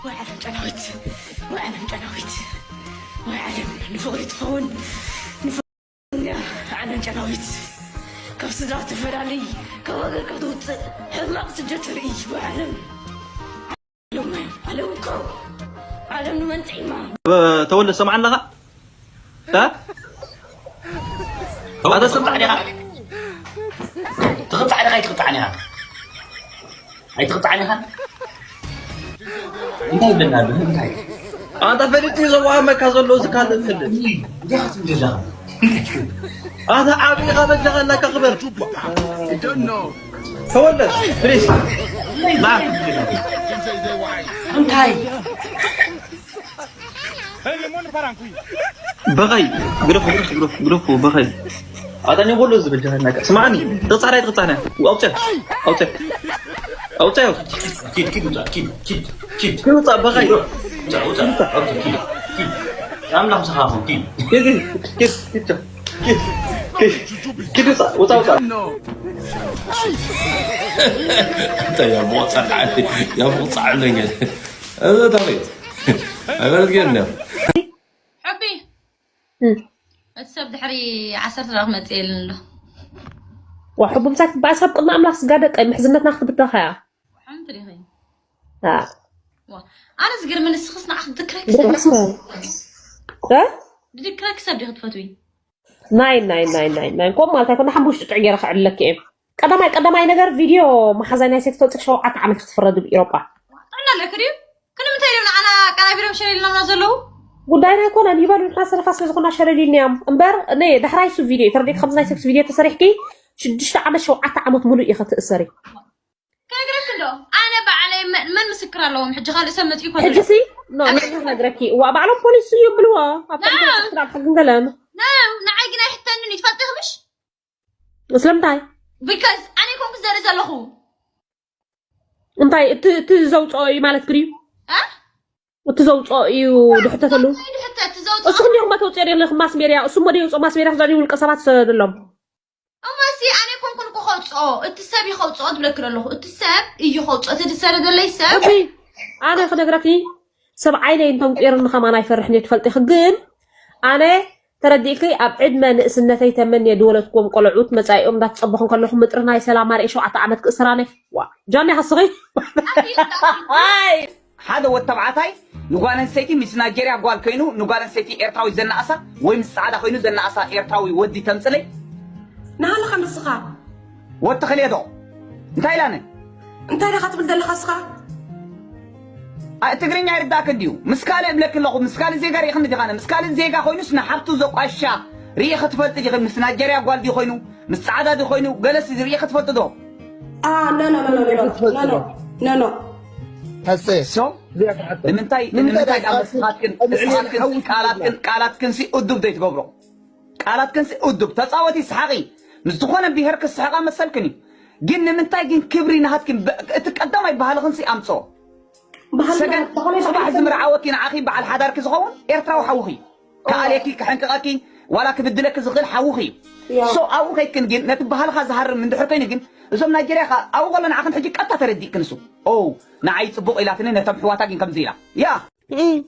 ወይ ዓለም ጨናዊት፣ ወይ ዓለም ጨናዊት፣ ወይ ዓለም ንፍቕሪ ትኸውን፣ ንፍቕሪ ዓለም ጨናዊት። ካብ ስድራ ትፈላለይ፣ ካብ ሃገር ካብ ትውፅእ፣ ሕማቕ ስደት ትርኢ፣ ወይ ዓለም። ዓለም፣ ዓለም እኮ፣ ዓለም ንመን ጥዒማ? ተወልደ ሰምዓ ኣለኻ? እ? ኣታ ሰምዓ ዲኻ? ትቕጣዕ ዲኻ ኣይትቕጣዕን ኢኻ? ኣይትቕጣዕን ኢኻ? እንታይ ይብለና ኣሎ? እንታይ? ኣንታ ፈሊጡ እዩ ዘዋህመካ ዘሎ፣ እዚ ካልእ ትፈልጥ። እንታይ ኢኻ ትብል ዘለኻ? ኣታ ዓብዪ ኢኻ፣ በጃኻ እናካ ክበር። ተወለድ፣ ፕሊስ። ና። እንታይ? በኸይ፣ ግደፎ፣ ግደፎ፣ ግደፎ፣ ግደፎ፣ በኸይ። ኣጣኛ ቦሎ ዝብል ጀሃና ቃ። ስማዕኒ፣ ትቕጻዕና፣ ትቕጻዕና። ኣውጽእ፣ ኣውጽእ። ኣውጽእ፣ ኣውጽእ። ኪድ፣ ኪድ፣ ውጻእ፣ ኪድ፣ ኪድ፣ ኪድ። ኪድ ውጻእ፣ በኸይ። ውጻእ፣ ውጻእ፣ ኣውጽእ፣ ኪድ፣ ኪድ። ኣምላኽ ምሳኻ ይኹን፣ ኪድ። ኪድ፣ ኪድ፣ ኪድ፣ ኪድ፣ ኪድ። ኪድ፣ ኪድ ውጻእ፣ ውጻእ፣ ውጻእ። እንታይ እያ፣ ብቆጻል ዓዲ፣ እያ ብቆጻል ዓዲ። እዚ ታሪክ። ኣበረት ገለ። ሕቢ፣ እም። እቲ ሰብ ድሕሪ ዓሰርተ ደቂቕ ክመጽእ የለን ኣሎ። ዋ፣ ሕቡብታት ክትበኣስ ኣብ ቅድሚ ኣምላኽ ስጋ ደቀይ፣ ምሕዝነትና ክትብተኻ እያ። ሓንቲ ዲኺ? ኣ። ዋ፣ ኣነ ዝገርመኒ ንስኽስ ንዓኽ ድክረክ ሰብ ብድሕሪ ዲኺ ሰብ። ትፈትዊ? እ? ድክረክ ሰብ ዲኺ ትፈትዊ? ናይ፣ ናይ፣ ናይ፣ ናይ፣ ናይ። ከምኡ ማለት ኣይኮነ፣ ሓሙሽተ ጥዑይ ገይረ ክዕለኪ እየ። ቀዳማይ፣ ቀዳማይ ነገር ቪድዮ መሓዛይ ናይ ሴክስ ተውፅእ ሸውዓተ ዓመት ክትፍረዱ ብኤውሮጳ። ጥዕና ኣለኪ ድዩ? ክንምንታይ ድዮም ንዓና ኣቀናቢሮም ሸለሊሎምና ዘለዉ? ጉዳይና ኣይኮነን፣ ይበሉ፣ ንሕና ሰለፋ ስለ ዝኾና ሸለሊልናዮም። እምበር፣ ነ-፣ ዳሕራይ እሱ ቪድዮ እዩ ተረዲእኪ፣ ከምዚ ናይ ሴክስ ቪድዮ ተሰሪሕኪ፣ ሽዱሽተ ዓመት፣ ሸውዓተ ዓመት ሙሉእ ኢኺ ትእሰሪ። ከነግረኪ እንዶ፣ ኣነ ባዕለይ መ-፣ መን ምስክር ኣለዎም? ሕጂ ካልእ ሰብ መጺኡ ይኮን ሕጂ ኣሎ? ሲ? ኖ፣ ኣነ ንሕና ክነግረኪ። እዋ፣ ባዕሎም ፖሊስ ይብልዎ። ኣብ ና። ተግባር ክዳን ሕግን ገለን። ና፣ ንዓይ ግን ኣይሕተንን እዩ፣ ትፈልጢ ምሽ? ስለምንታይ? ቢካዝ ኣነ ኮንኩ ዘርኢ ዘለኹ። እንታይ? እቲ፣ እቲ ዘውፅኦ እዩ ማለት ግድዩ? እ? እቲ ዘውፅኦ እዩ ድሕተተሉ? እንታይ ድሕተት? እቲ ዘውፅኦ? እሱ ክንዲኹም ተውፅኦ የለኹም ማስ ሜድያ። እሱ እሞ ደየውፅኦ ማስ ሜድያ፣ ክዛዲ ውልቀ ሰባት ሰደሎም። እሞ እሲ ኣነ ኮንኩን እኮ ከውፅኦ፣ እቲ ሰብ እዩ ከውፅኦ ትብለኪ ዘለኹ። እቲ ሰብ እዩ ከውፅኦ፣ እቲ ዝሰደደለይ ሰብ። እሺ፣ ኣነ ክነግረኪ፣ ሰብ ዓይነይ እንተንቂርኒ ከማን ኣይፈርሕን እየ፣ ትፈልጢ። ግን ኣነ ተረዲእኪ፣ ኣብ ዕድመ ንእስነተይ ተመንየ ዝወለድክዎም ቆልዑት መጻኢኦም እንዳተጸበኹ እንከለኹ፣ ምጥሪ ናይ ሰላም ኣርእየ ሸውዓተ ዓመት ክእስር ኣነ። ዋ፣ ጃኒ ሃስኺ። ኣይ! ሓደ ወድ ተባዕታይ ንጓል ኣንስተይቲ ምስ ናይጀርያ ጓል ኮይኑ ንጓል ኣንስተይቲ ኤርትራዊ ዘናኣሳ ወይ ምስ ጻዕዳ ኮይኑ ዘናኣሳ ኤርትራዊ ወዲ ተምጽለይ? ንሃለኻ ንስኻ? ወድ ተኽልየ ዶ? እንታይ ኢላነ? እንታይ ዲኻ ትብል ዘለኻ እስኻ? ኣይ፣ ትግርኛ ይርዳእክ እንድዩ። ምስ ካልእ እብለክ ኣለኹ፣ ምስ ካልእ ዜጋ ርኢኽኒ ዲኻ? ምስ ካልእ ዜጋ ኮይኑስ ንሓብቱ ዘቋሻ ርኢኺ ትፈልጢ ዲኺ? ምስ ናይጀርያ ጓል ድዩ ኮይኑ? ምስ ጻዕዳ ድዩ ኮይኑ? ገለስ ርኢኺ ትፈልጢ ዶ? አ፣ ኖ፣ ኖ፣ ኖ፣ ኖ፣ ኖ፣ ኖ፣ ኖ፣ ኖ። ሶ፣ ንምንታይ፣ ንምንታይ ደኣ ንስኻትክን፣ ንስኻትክን ቃላትክን፣ ቃላትክንሲ እዱብ ዘይትገብሮ? ቃላትክንሲ እዱብ፣ ተጻወቲ፣ ስሓቒ። ምስ ዝኾነ ብሄር ክስሕቓ መሰልክን እዩ። ግን ንምንታይ ግን ክብሪ ናሃትክን በ-፣ እቲ ቀዳማይ ባህልኽንሲ ኣምጽኦ። ባህልና ሰገን፣ ባህልና ጽባሕ ዝምርዓወኪ ንዓኺ በዓል ሓዳርኪ ዝኸውን ኤርትራዊ ሓውኺ እዩ። ከኣልየኪ፣ ክሕንቅቐኪ፣ ዋላ ክብድለኪ ዝኽእል ሓውኺ እዩ። ያ። ሶ ኣብኡ ከይድክን ግን ነቲ ባህልኻ ዝሃርም እንድሕር ኮይኑ ግን እዞም ናይጀርያ ኸኣ ኣብኡ ከሎ ንዓኽን ሕጂ ቀጥታ ተረዲእክን እሱ። ኦ፣ ንዓይ ጽቡቕ ኢላትኒ ነቶም ኣሕዋታ ግን ከምዚ ኢላ። ያ። እም።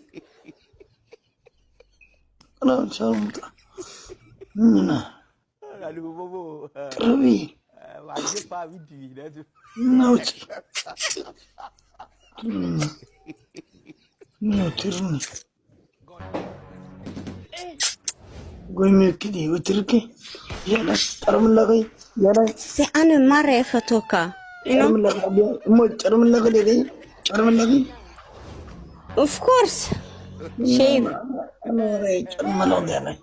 ቅርቢ። ናውጪ። ናውቲርኒ። ጎይሜ ክዲ ወትርኪ። የለ፣ ጠርምለኺ። የለ። ኣነ ማራ የፈትወካ። You know? ጠርምለኺ። እሞ ጠርምለኺ ደለይ? ጠርምለኺ? Of course. ሼም። ጨርመለኺ ደለይ?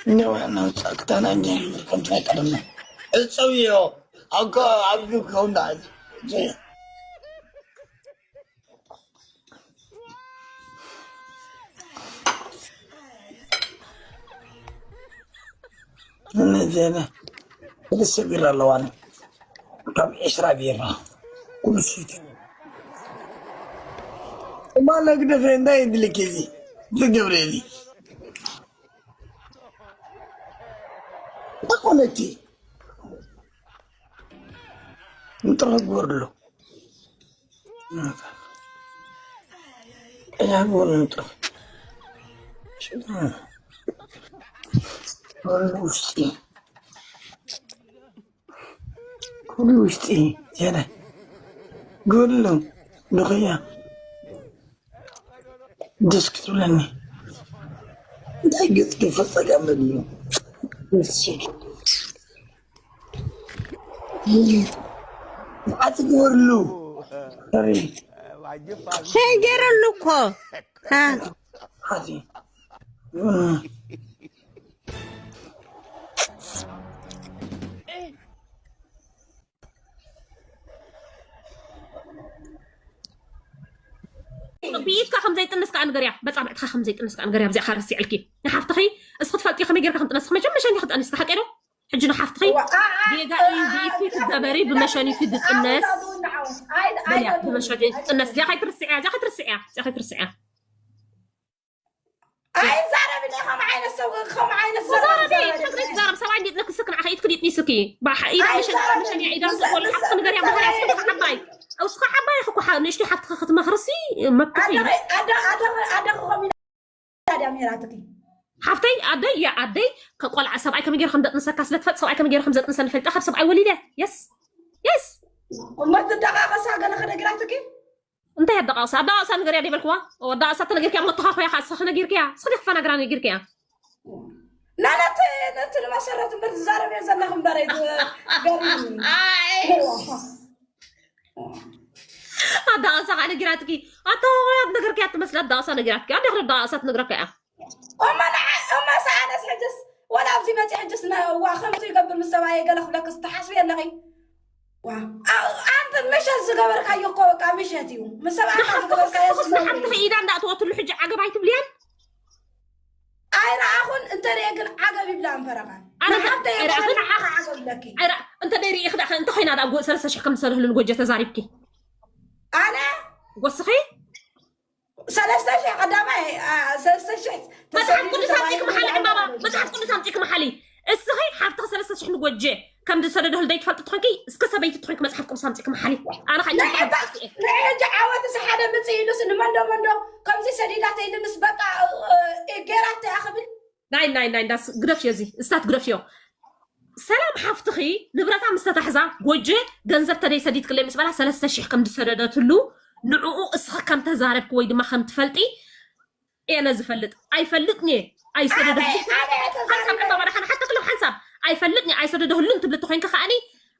እኛው ያናውጣ ክታና እንጂ ከምታይ ቀደም ነው። እጸውዮ። አውቀ አብዩ ከውንዳ። እነዚያና ክልተ ቢራ ኣለዋኒ። ካብ ዕስራ ቢራ። ኩሉ ሽቲ። እማ ለግደፈ እንታይ ይድልክ እዚ? ዝገብረ እዚ? ኣኾነቲ። ምጥረ ግበርሉ። እዛ ጎረምጦ ሽማ ኩሉ ውሽጢ፣ ኩሉ ውሽጢ፣ ዘረ፣ ኩሉ፣ ብኽያ፣ ደስ ክትብለኒ። እንታይ ገጽ ክፈጸጋ መድዩ? ደስ ይብል። ኣትግበርሉ። ሶሪ። ተገይረሉ እኮ። ሃ። ሓቲ። ብኢድካ ከም ዘይጥንስ ከዓ ንገርያ፣ በፃብዕትካ ከም ዘይጥንስ ከዓ ንገርያ። ብዚኣ ረሲዕልኪ ንሓፍትኺ እስኺ ትፈልጢ ከመይ ጌርካ ከም ጥነስ መጀመርሻ እንዲኻ ጠኒስካ ሓቂ ዶ? ሕጂ ንሓፍትኺ ጌጋ እዩ ብኢድኪ ትገበሪ ብመሸኒቲ ድጥነስ በልያ፣ ብመሸኒቲ ትጥነስ። እዚኣ ከይትርስዕያ፣ እዚኣ ከይትርስዕያ፣ እዚኣ ከይትርስዕያ። ኣይዛረብን እየ። ከም ዓይነት ሰብ ከም ዓይነት ሰብ ተዛረቢ፣ ትግሪ ትዛረብ። ሰብኣይ እንዴት ነክስክ ንዓኸ ኢድክ ዲት ኒስኪ ኢዳ መሸን መሸን ኢዳ ዝቆል ሓፍትክ ንገርያ መገርያ እስኪ ዓባይ እስኪ ዓባይ ክኩሓ ንእሽቶ ሓፍትክ ክትመኽርሲ መብትኺ እዩ። ኣደኺ ኣደኺ ኣደኺ ኣደኺ ኮሚና ዳሜራትኪ ሓፍተይ ኣደይ ያ ኣደይ ከቆልዓ ሰብኣይ ከመይ ገይሩ ከም ዘጥንሰካ ስለትፈልጥ ሰብኣይ ከመይ ገይሩ ከም ዘጥንሰኒ ፈልጣ ካብ ሰብኣይ ወሊደ የስ የስ እሞ ትደቃቀሳ ገለ ከነግራትኪ እንታይ ኣደቃቅሳ ኣደቃቅሳ ንገርያ ደይበልክዋ ኣደቃቅሳ ተነገርክያ ሞ ተኻኽያ ከዓ ሰኺ ነጊርክያ ሰኺ ክፋ ናግራ ነጊርክያ ናነት ነቲ ንመሰረት እምበር ዝዛረብ እየ ዘለኽ እምበር ገርም ኣዳቃሳ ከዓ ነጊራትኪ ኣተዋወያት ነገርክያ ትመስል ኣዳቃሳ ነጊራትኪ ኣደ ክረ ኣዳቃሳ ትነግረካ እያ እማ ንዓ እማ ሰኣነስ ሕጅስ ወላ ኣብዚ መፂ ሕጅስ ዋ ከምዚ ይገብር ምስ ሰብኣየ ገለ ክብለክስ ትሓስቢ ኣለኺ ኣንቲ ምሸት ዝገበርካዮ እኮ በቃ ምሸት እዩ ምስ ሰብኣይካ ዝገበርካዮ ንስኺ ሓፍትኺ ኢዳ እንዳእተወትሉ ሕጂ ዓገብ ኣይትብልያን ኣይረኣኹን እንተሪኤ ግን ዓገብ ይብላ እንፈረቓን ንሓፍተይ ይኹን ንዓኻ ዓገብ ኣለኪ እንተ ደይ ርኢኽ ዳኸ እንተ ኮይና ዳ ሰለስተ ሽሕ ከም ዝሰደህሉ ንጎጀ ተዛሪብኪ ኣነ ጎስኺ ሰለስተ ሽሕ ቀዳማይ ሰለስተ ሽሕ መፅሓፍ ቅዱስ ኣምፂእኪ መሓሊ ዕምባባ መፅሓፍ ቅዱስ ኣምፂእኪ መሓሊ እስኺ ሓፍትኺ ሰለስተ ሽሕ ንጎጀ ከም ዝሰደደህሉ ደይ ትፈልጢ ትኾንኪ እስከ ሰበይቲ ትኾንኪ መፅሓፍ ቅዱስ ኣምፂእኪ መሓሊ ኣነ ኸ ንሕጂ ዓወትስ ሓደ ምፅእ ኢሉስ ንመንዶ መንዶ ከምዚ ሰዲዳተ ኢሉ ምስ በቃ ገይራተ እያ ክብል ናይ ናይ ናይ እንዳስ ግደፍዮ እዚ እስታት ግደፍዮ ሰላም ሓፍትኺ ንብረታ ምስ ተታሕዛ ጎጀ ገንዘብ ተደይ ሰዲድክለይ ምስ በላ ሰለስተ ሽሕ ከም ዝሰደደትሉ ንዕኡ እስኺ ከም ተዛረብኪ ወይ ድማ ከም ትፈልጢ እየ ነዚ ፈልጥ ኣይፈልጥን እየ ኣይሰደደትሉን ሓንሳብ ዕምባባ ደሓን ሓተክሎ ሓንሳብ ኣይፈልጥን እየ ኣይሰደደህሉን ትብሊ ተኮይንኪ ከዓኒ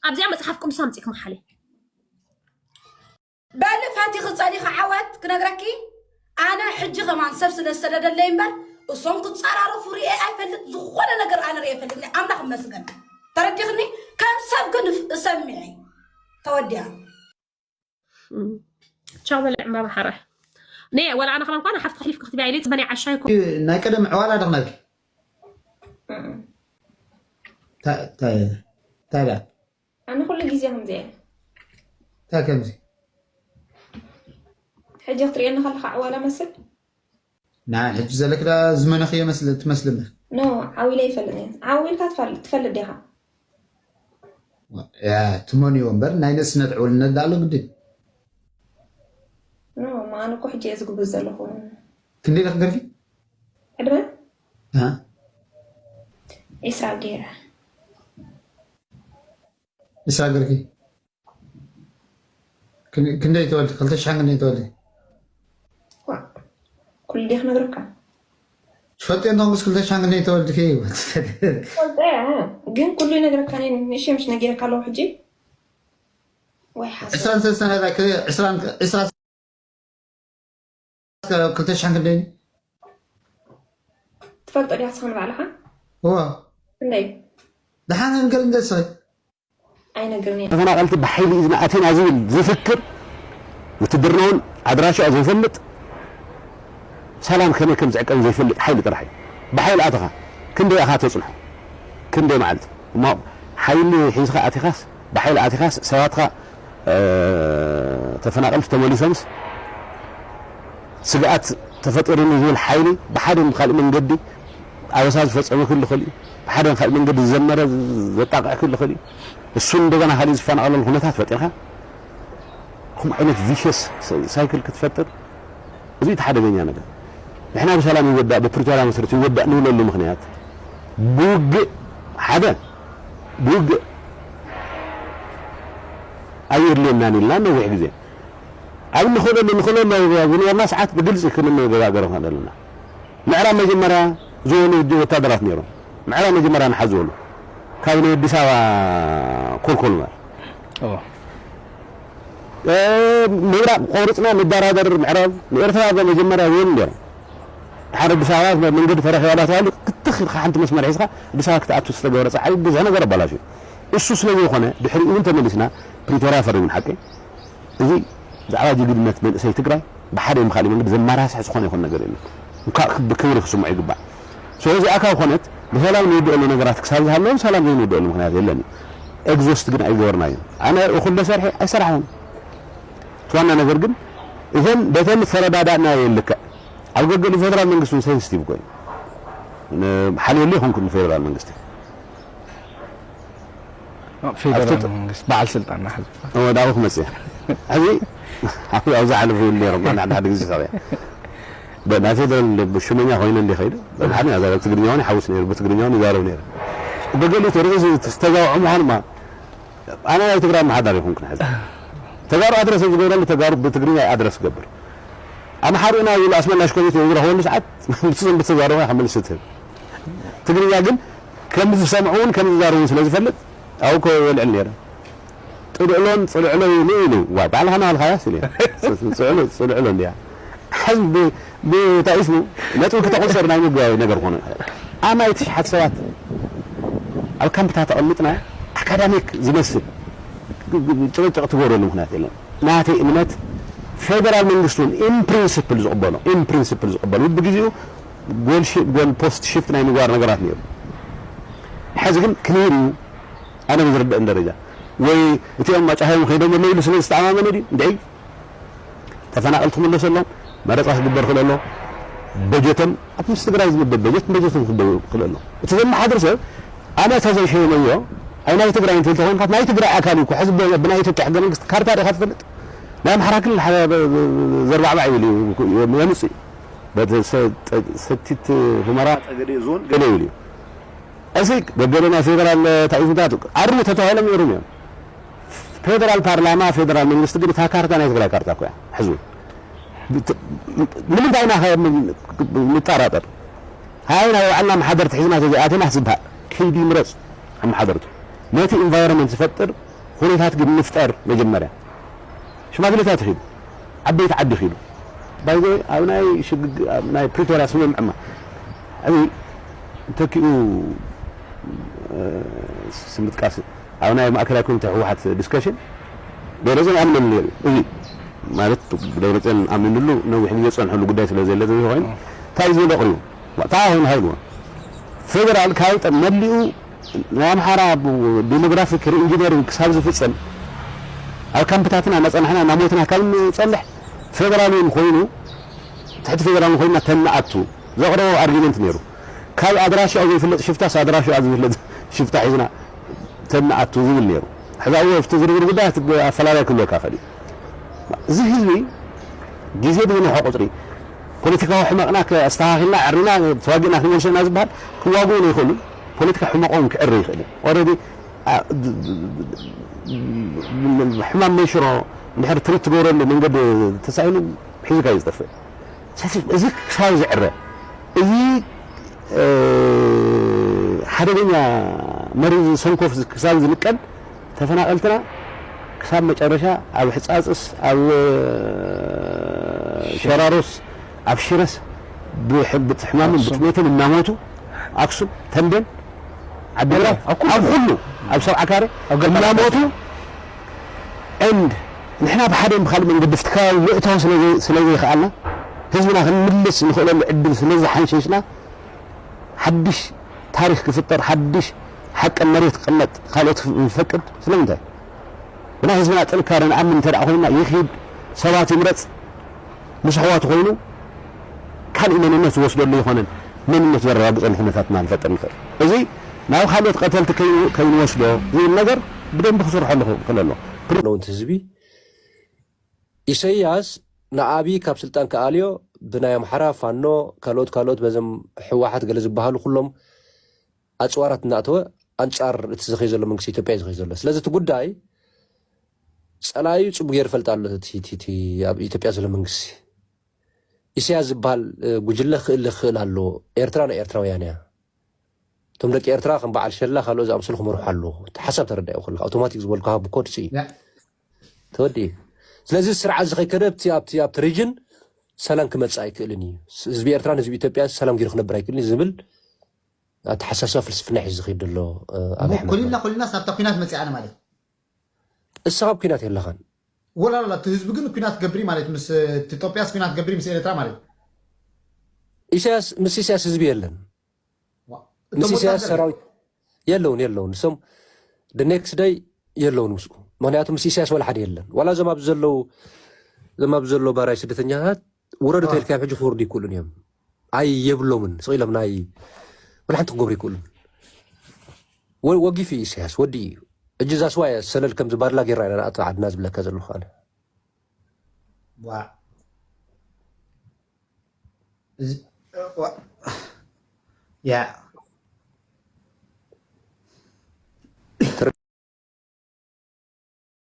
ኣብዚኣ መፅሓፍ ቅዱስ ኣምፂእኪ መሓሊ በሊ ፈቲኺ ጸሊኺ ዓወት ክነግረኪ ኣነ ሕጂ ከማን ሰብ ስለ ዝሰደደለይ እምበር እሶም ክጸራረፉ ርኤ ኣይፈልጥ ዝኾነ ነገር ኣነ ርኤ ፈልጥኒ ኣምላኽ ይመስገን ተረዲኽኒ ከም ሰብ ግን እሰሚዐ ተወዲኣ ቻው በለ ዕምባባ ሓራይ ነ ወላ ኣነ ከማን ኳን ሓፍቲ ክሊፍ ክትብያ ኢለ ጽበኒ ዓሻ ይኮ ናይ ቀደም ዕዋላ ደኽነልኪ ታዲያ ኣነ ኩሉ ግዜ ከምዚ እየ እንታይ ከምዚ ሕጂ ክትሪኤኒ ከለካ ዕዋላ መስል ንዓ ሕጂ ዘለኪ ደኣ ዝመነኽዮ መስል ትመስልኒ ኖ ዓው ኢለ ይፈልጥ እየ ዓው ኢልካ ትፈልጥ ዲኻ ትመንዮ እምበር ናይ ንእስነት ዕውልነት ደኣ ኣሎ ግድን ኖ ኣነ እኮ ሕጂ እየ ዝግብዝ ዘለኹ ክንደይ ኢለክ ገርኪ ዕድመ ዒስራ ገይረ ዒስራ ገርኪ ክንደይ ተወልዲ ክልተ ሽሕን ክንደይ ተወልዲ ኩሉ ድየ ክነግረካ ትፈልጢ እንቶም ምስ ክልተ ሽሕን ክንደይ ተወልድኪ ፈልጠ ግን ኩሉ ይነግረካ ንእሽተይ ምሽ ነጊረካ ኣለኹ ሕጂ ወይ ሓሰብ ዕስራን ሰለስተን ዕስራን ዕስራ ክልተ ሽሕን ክንደይ ትፈልጦ ዲኻ ስኻ ንባዕልኻ እዋ ክንደይ ደሓን ንገር እንደ ስኸ ኣይነግርን እየ ተፈናቐልቲ ብሓይሊ እዩ ዝንኣተና ዝብል ዝፍክር ውትድርናውን ኣድራሻ ዘይፈልጥ ሰላም ከመይ ከም ዝዕቀን ዘይፈልጥ ሓይሊ ጥራሕ እዩ ብሓይሊ ኣተኻ ክንደይ ኢኻ ተፅንሖ ክንደይ መዓልቲ እሞ ሓይሊ ሒዝኻ ኣቲኻስ ብሓይሊ ኣቲኻስ ሰባትኻ ተፈናቐልቲ ተመሊሶምስ ስግኣት ተፈጢሩኒ ዝብል ሓይሊ ብሓደ ካልእ መንገዲ ኣበሳ ዝፈፀመ ክህሉ ይኽእል እዩ። ብሓደ ካልእ መንገዲ ዝዘመረ ዘጣቕዕ ክህሉ ይኽእል እዩ። እሱ እንደገና ካልእ ዝፈናቐለሉ ኩነታት ፈጢርካ ከምኡ ዓይነት ቪሸስ ሳይክል ክትፈጥር እዚ እቲ ሓደገኛ ነገር። ንሕና ብሰላም ይወዳእ፣ ብፕሪቶርያ መሰረት ይወዳእ ንብለሉ ምኽንያት፣ ብውግእ፣ ሓደ፣ ብውግእ ኣየድልየናን ኢልና ነዊሕ ግዜ ኣብ ንኽእለሉ፣ ንኽእለሉ ኣብ ዝነበርና ሰዓት ብግልፂ ክንነጋገር ንኽእል ኣለና። ምዕራብ መጀመርያ ዝወኑ ወታደራት ነይሮም። ምዕራብ መጀመርያ ንሓዝ ዝበሉ ካብ ናይ ኣዲስ ኣበባ ኮልኮል ማለት። ኦ። እ፣ ምብራቕ ቆርፅና ንደራደር። ምዕራብ ንኤርትራ መጀመርያ ዝወኑ ነይሮም። ድሓር ኣዲስ ኣበባ መንገዲ ተረኺባላ ተባሂሉ ክትኽ ኢልካ ሓንቲ መስመር ሒዝካ ኣዲስ ኣበባ ክትኣቱ ዝተገበረ ፃዕሪ ብዙሕ ነገር ኣባላሽዩ። እሱ ስለ ዝኾነ ድሕሪኡ እውን ተመሊስና ፕሪቶርያ ፈሪምና። ሓቂ፣ እዚ ብዛዕባ ጅግንነት መንእሰይ ትግራይ ብሓደ ይም ካልእ መንገዲ ዘማራስሕ ዝኾነ ይኹን ነገር የለን። እንኳዕ ብክብሪ ክስምዖ ይግባእ። ስለዚ ኣካብ ኮነት ብሰላም ንውድአሉ ነገራት ክሳብ ዝሃለዎም ሰላም ዘይንውድአሉ ምኽንያት የለን እዩ። ኤግዞስት ግን ኣይገበርናዮን። ኣነ እኹል ዶ ሰርሐ ኣይሰራሕን። እቲ ዋና ነገር ግን እተን በተን ዝተረዳዳእናዮ ልክዕ ኣብ ገገሉ ፌደራል መንግስቲ እውን ሴንሲቲቭ ኮይኑ ሓልየሉ ይኹንኩ ንፌደራል መንግስቲ ፌደራል መንግስቲ በዓል ስልጣን ናሕዚ ወዳኡ ክመፅእ ሕዚ ኣብዛ ሓለፉ ይብል ነይሮም ኣነ ሓደ ሓደ ግዜ ሰብያ ናይ ፌደራል ሽመኛ ኮይነ እንዲ ከይደ ብሓደ ኣዛ ትግርኛ ውን ይሓውስ ነይሩ ብትግርኛ ውን ይዛረብ ነይሩ ብገሊኡ ተርኢ ዝተዛውዖ ምዃኑ ማ ኣነ ናይ ትግራይ ኣመሓዳሪ ይኹንኩ ሕዚ ተጋሩ ኣድረስ ዝገብረሉ ተጋሩ ብትግርኛ ኣድረስ ገብር ኣምሓሩ ኢና ይብሉ ኣስመላሽ ኮሚቴ ዝረኸበሉ ሰዓት ምስ ዘንብት ተዛረቡ ካብ መልሲ ትህብ ትግርኛ ግን ከም ዝሰምዑ እውን ከም ዝዛረቡ ስለ ዝፈልጥ ኣብኡ ኮ ይበልዕል ነይረ ጥልዕሎን ፅልዕሎ ኢሉ ኢሉ ዋይ ባዕልኻ ናባልኻያ ስል ፅልዕሎ ፅልዕሎ እንዲያ ሕዚ ብታይስሙ ነጥቢ ክተቆፀር ናይ ምግባዊ ነገር ኮነ ኣማይ ትሽሓት ሰባት ኣብ ካምፕታት ኣቐሚጥና ኣካዳሚክ ዝመስል ጭቕጭቕ ትገብረሉ ምክንያት የለን ናተይ እምነት ፌደራል መንግስቲ እውን in principle ዝቕበሎ in principle ዝቕበሎ ብግዜኡ ጎል ፖስት ሽፍት ናይ ምግባር ነገራት ነይሩ ሕዚ ግን ክሊር እዩ ኣነ ብዝርድአን ደረጃ ወይ እቲኦም ኣጫሃዮም ከይዶም ኣለዉ ኢሉ ስለ ዝተኣማመነ ድዩ እንድዒ ተፈናቐል ትምለሰሎም መረፃ ክግበር ክእል ኣሎ በጀቶም ኣብ ምስ ትግራይ ዝምደብ በጀት በጀቶም ክበው ክእል ኣሎ እቲ ዘመሓድር ሰብ ኣነ እተ ዘይሸየመዮ ኣብ ናይ ትግራይ እንትብል ተኮይንካ ናይ ትግራይ ኣካል እዩ ሕዚ ብናይ ኢትዮጵያ ሕገ መንግስቲ ካርታ ዲካ ትፈልጥ ናይ ኣምሓራ ክልል ዘርባዕባዕ ይብል እዩ የምፅእ በቲ ሰቲት ሁመራ ጠገዴ ዞን ገለ ይብል እዩ እዚ ገገለ ናይ ፌደራል ታኢፍታት ኣርሙ ተተባሂሎም ይእሩም እዮም ፌደራል ፓርላማ ፌደራል መንግስቲ ግን እታ ካርታ ናይ ትግራይ ካርታ እኮ እያ ሕዝቡ ንምንታይ ኢና ንጠራጠር ሃይ ናይ ባዕልና መሓደርቲ ሒዝና ተዘይኣትና ዝበሃል ከይዱ ይምረፅ ኣመሓደርቱ ነቲ ኢንቫይሮንመንት ዝፈጥር ኩነታት ግን ንፍጠር መጀመርያ ሽማግሌታት ይኺዱ ዓበይቲ ዓዲ ይኺዱ ባይዘ ኣብ ናይ ሽግግ ኣብ ናይ ፕሪቶርያ ስምምዕማ ሕዚ እንተኪኡ ስምጥቃስ ኣብ ናይ ማእከላይ ኮሚቴ ህወሓት ዲስከሽን ደብረፅዮን ኣምነሉ ነይሩ እዚ ማለት ደብረፅዮን ኣሚንሉ ነዊሕ ግዜ ፀንሐሉ ጉዳይ ስለ ዘለ ኮይኑ እንታይ ዝበለ ኣቕሪቡ እንታይ ኮይኑ ሃይልዎ ፌደራል ካብ መሊኡ ናይ ኣምሓራ ዲሞግራፊክ ሪኢንጂነሪንግ ክሳብ ዝፍፀም ኣብ ካምፕታትና እናፀናሕና እናሞትና ካብ ንፀንሕ ፌደራል እውን ኮይኑ ትሕቲ ፌደራል ኮይንና ተንኣቱ ዘቕረቦ ኣርጊመንት ነይሩ ካብ ኣድራሽኡ ዘይፍለጥ ሽፍታስ ኣድራሽኡ ዝፍለጥ ሽፍታ ሒዝና ተንኣቱ ዝብል ነይሩ ሕዚ ኣብኡ ኣብቲ ዝርዝር ጉዳያት ኣፈላላይ ክህልወካ ይኽእል እዩ እዚ ህዝቢ ግዜ ብዝነውሐ ቁፅሪ ፖለቲካዊ ሕመቕና ኣስተኻኺልና ዕሪና ተዋጊእና ክንመልሶ ኢና ዝበሃል ክዋግኡ ዘይኽእሉ ፖለቲካ ሕመቖም ክዕሪ ይኽእል እዩ ኦረዲ ሕማም መንሽሮ እንድሕር ትሪት ትገብረሉ መንገዲ ተሳኢኑ ሒዙካ እዩ ዝጠፍእ እዚ ክሳብ ዝዕረ እዚ ሓደገኛ መርዚ ሰንኮፍ ክሳብ ዝንቀል ተፈናቀልትና ክሳብ መጨረሻ ኣብ ሕፃፅስ ኣብ ሸራሮስ ኣብ ሽረስ ብሕማምን ብጥሜትን እናሞቱ ኣክሱም ተንቤን ዓዲግራት ኣብ ኩሉ ኣብ ሰብዓ ካሬ እናሞቱ ኤንድ ንሕና ብሓደ ብካልእ መንገዲ ፍቲ ከባቢ ምእታው ስለ ዘይከኣልና ህዝብና ክንምልስ ንኽእለሉ ዕድል ስለ ዝሓንሸሽና ሓድሽ ታሪኽ ክፍጠር ሓድሽ ሓቂ መሬት ክቕመጥ ካልኦት ንፈቅድ ስለምንታይ ብናይ ህዝብና ጥንካረ ንኣምን እንተ ኮይንና ይኺድ ሰባት ይምረፅ ምስ ኣሕዋቱ ኮይኑ ካልእ መንነት ዝወስደሉ ይኾነን መንነት ዘረጋግፀሉ ኩነታት ኢና ንፈጥር ንኽእል እዚ ናብ ካልኦት ቀተልቲ ከይንወስዶ ዝብል ነገር ብደንቢ ክስርሐሉ ክኽእል ኣሎ ነውንቲ ህዝቢ ኢሰያስ ንኣብይ ካብ ስልጣን ክኣልዮ ብናይ ኣምሓራ ፋኖ ካልኦት ካልኦት በዘም ሕወሓት ገለ ዝበሃሉ ኩሎም ኣፅዋራት እናእተወ ኣንፃር እቲ ዝኸይ ዘሎ መንግስቲ ኢትዮጵያ እዩ ዝኸይ ዘሎ። ስለዚ እቲ ጉዳይ ፀላዩ ፅቡቅ ገይሩ ፈልጥ ኣሎ። እቲ- እቲ- እቲ ኣብ ኢትዮጵያ ዘሎ መንግስቲ ኢሳያስ ዝበሃል እ፣ ጉጅለ ክእል ክእል ኣሎ። ኤርትራ ናይ ኤርትራውያን እያ። እቶም ደቂ ኤርትራ ከም በዓል ሸላ ካልኦ ዝኣምሰሉ ክመርሑ ኣለዎ። እቲ ሓሳብ ተረዳዮ ከለካ ኣውቶማቲክ ዝበልካ ሃቡ ኮድ ሲ ያ ተወዲ። ስለዚ ስርዓት ዝኸይከደ ኣብቲ ኣብቲ ኣብቲ ሪጅን ሰላም ክመፅእ ኣይክእልን እዩ። ህዝቢ ኤርትራን ህዝቢ ኢትዮጵያ ሰላም ገይሩ ክነብር ኣይክእልን እዩ ዝብል ኣተሓሳስባ ፍልስፍና ሒዙ ዝኸይድ ዘሎ እ፣ ኣብ ኣሕመድ ኩልና ኩልና ሳብታ ኩናት መፅኣና ማለት እስኻ ኣብ ኩናት የለኻን። ወላ ላ እቲ ህዝቢ ግን ኩናት ገብሪ ማለት ምስ እቲ ኢትዮጵያስ ኩናት ገብሪ ምስ ኤርትራ ማለት ኢሳያስ ምስ ኢሳያስ ህዝቢ የለን። ዋ- ምስ እቶም ኢሳያስ ወታደር ሰራዊት የለውን የለውን እሶም the next day የለውን ምስኡ። ምክንያቱ ምስ ኢሳያስ ዋላ ሓደ የለን። ዋላ እዞም ኣብዚ ዘለዉ እዞም ኣብዚ ዘለዉ ባራይ ስደተኛታት ውረዱ ዋ- ተልካዮም ሕጂ ክወርዱ ይክእሉን እዮም። ኣይ የብሎምን ስቕ ኢሎም ናይ ዋላ ሓንቲ ክገብሩ ይክእሉን። ወ- ወጊፍ እዩ ኢሳያስ ወዲ እዩ። እጅ ዛስዋ ሰለል ከምዚ ባድላ ጌርና ኢና ንኣቶ ዓድና ዝብለካ ዘለኹ ኣነ። ዋ- እዚ- ዋ- ያ